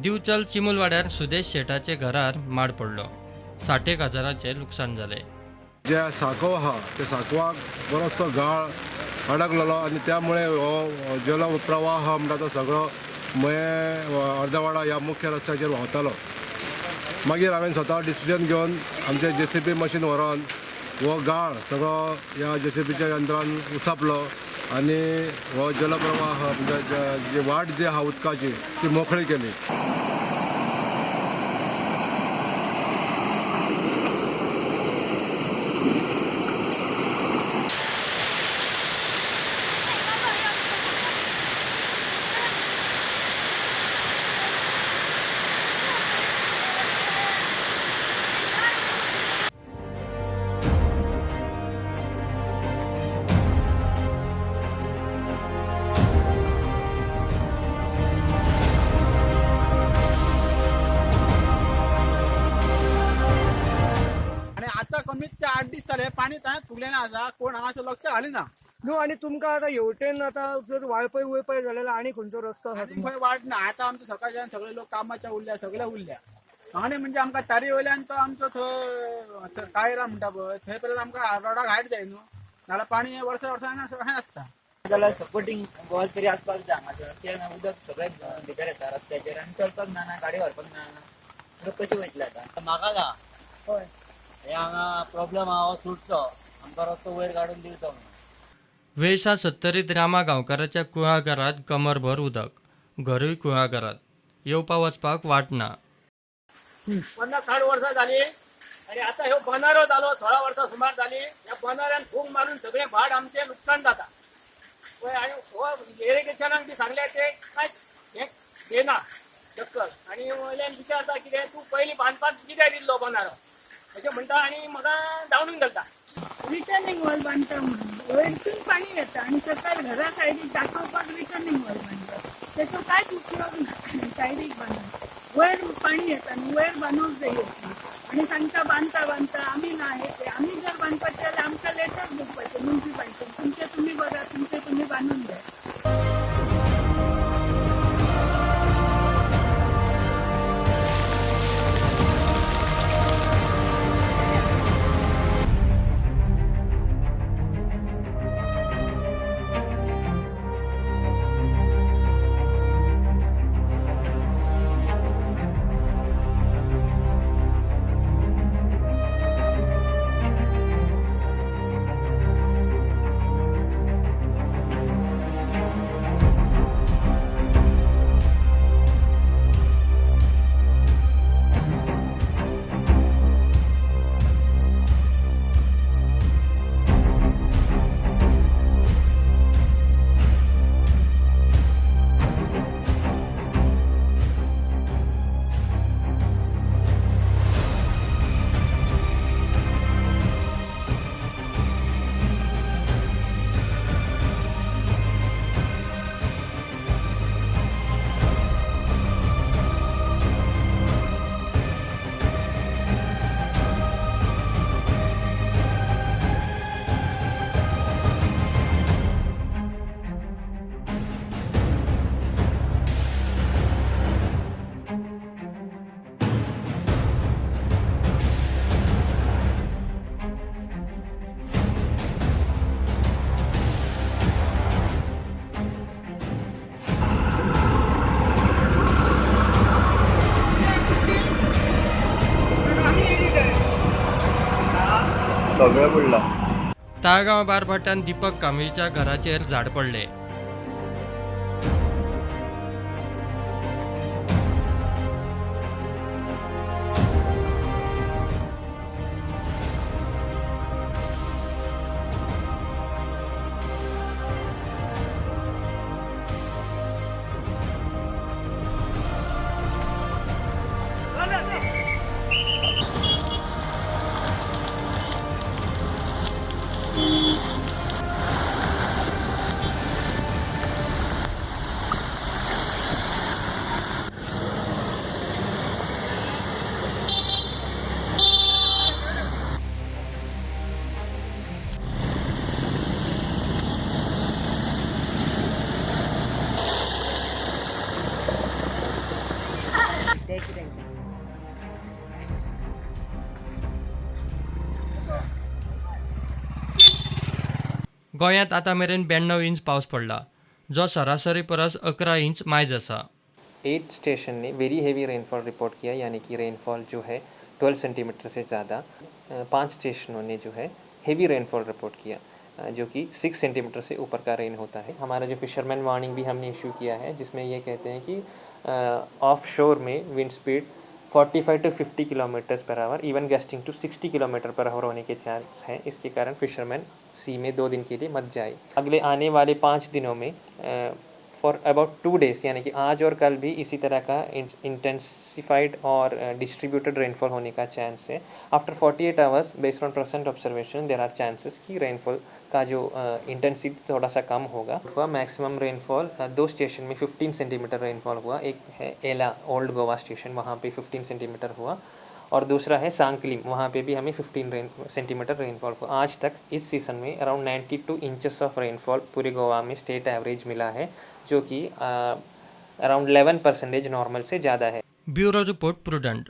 दिवचल चिमुलवाड्यार सुदेश शेटाचे घरार माड पडलो. 60 हजाराचें लुकसाण जालें. जे सांकव आहा त्या सांकवाक बरोचसो गाळ अडकलेलो आनी त्यामुळे हो जल प्रवाह म्हणटा तो सगळो मये अर्दवाडा ह्या मुख्य रस्त्याचेर व्हांवतालो. मागीर हांवें स्वता डिसिजन घेवन आमचें जेसीबी मशीन व्हरोन हो गाळ सगळो ह्या जेसीबीच्या यंत्रान उसापलो आनी हो जलप्रवाह म्हणजे जी वाट जी आहा उदकाची ती मोकळी केली. कमीत ते 8 दीस जाले पाणी थंय फुगलें आसा, कोण हांगासर लक्ष घालिना न्हू. आनी तुमकां आतां हेवटेन आतां जर वाळपय वयपय जाल्यार आनी खंयचो रस्तो आसा? खंय वाट ना. आतां आमचो सकाळच्यान सगळे लोक कामाच्या उरल्या, सगळे उरल्या. आनी म्हणजे आमकां तारी वयल्यान तो आमचो थंय कायरा म्हणटा पळय थंय पर्यंत आमकां रोडाक हायट जाय न्हू, नाल्यार पाणी वर्सा वर्सा अशें आसता. जाल्यार सपोर्टींग वॉल तरी आसपाक जाय हांगासर. ते उदक सगळें भितर येता रस्त्याचेर आनी चलपाक मेळना, गाडी व्हरपाक मेळना. लोक कशे वयतले आतां? म्हाका ना हय हे हांगा प्रॉब्लम आहा हो सुटचो, आमकां रस्तो वयर काडून दिवचो म्हणून. वेळसा सत्तरीत रामा गांवकाराच्या कुळागरांत कमरभर उदक, घरूय कुळागरांत, येवपा वचपाक वाट ना. 50-60 वर्सां जाली आनी आतां ह्यो बंदारो जालो 16 वर्सां सुमार जाली. ह्या बंदाऱ्यान फूग मारून सगळें भाट आमचें लुकसाण जाता. आनी हो इरिगेशनाक बी सांगलें ते कांयच हें घेना दक्कल. आनी वयल्यान विचारता कितें तूं पयलीं बांदपाक कित्याक दिल्लो बंदारो अशें म्हणटा आनी म्हाका धांवडून घालता. रिटर्निंग वॉल बांदता म्हणून वयरसून पाणी येता आनी सकयल घरा सायडीक दाखोवपाक रिटर्निंग वॉल बांदता, तेचो कांयच उपयोग ना. सायडीक बांदून वयर पाणी येता न्हू, वयर बांदूंक जाय आसली आनी सांगता बांदता बांदता आमी ना हे ते. आमी जर बांदपाचें जाल्यार आमकां लेटर दिवपाचें मुन्सिपालिटीन, तुमचें तुमी बरा, तुमचें तुमी बांदून द्या. सगळें पडलां. ताळगांव बारभाटान दीपक कांबळीच्या घराचेर झाड पडलें. गोंयांत आतां मेरेन 92 इंच पावस पडला, जो सरासरी परस 11 इंच मायज आसा. 8 स्टेशन ने वेरी हेवी रेनफॉल रिपोर्ट किया, यानी कि रेनफॉल जो है 12 सेंटीमीटर से ज़्यादा. 5 स्टेशनों ने जो है हेवी रेनफॉल रिपोर्ट किया, जो कि 6 सेंटीमीटर से ऊपर का रेन होता है. हमारा जो फिशरमैन वार्निंग भी हमने इशू किया है, जिसमें ये कहते हैं कि ऑफ शोर में wind speed 45 to 50 kilometres per hour, even gusting to 60 kilometre per hour होने के चांस हैं. इसके कारण फिशरमैन सी में 2 दिन के लिए मत जाए. अगले आने वाले 5 दिनों में फॉर अबाउट 2 डेज, यानी कि आज और कल भी इसी तरह का इंटेंसिफाइड और डिस्ट्रीब्यूटेड रेनफॉल होने का chance Hai. After 48 hours based on present observation there are chances कि रेनफॉल का जो इंटेंसिटी थोड़ा सा कम होगा. हुआ मैक्सिमम रेनफॉल 2 स्टेशन में 15 सेंटीमीटर रेनफॉल हुआ. एक है एला ओल्ड गोवा स्टेशन, वहाँ पे 15 सेंटीमीटर हुआ, और दूसरा है सांकलिम, वहाँ पे भी हमें 15 सेंटीमीटर रेनफॉल हुआ. आज तक इस सीज़न में अराउंड 92 इंचेस ऑफ रेनफॉल पूरे गोवा में स्टेट एवरेज मिला है, जो कि अराउंड 11% नॉर्मल से ज़्यादा है. Bureau report, Prudent.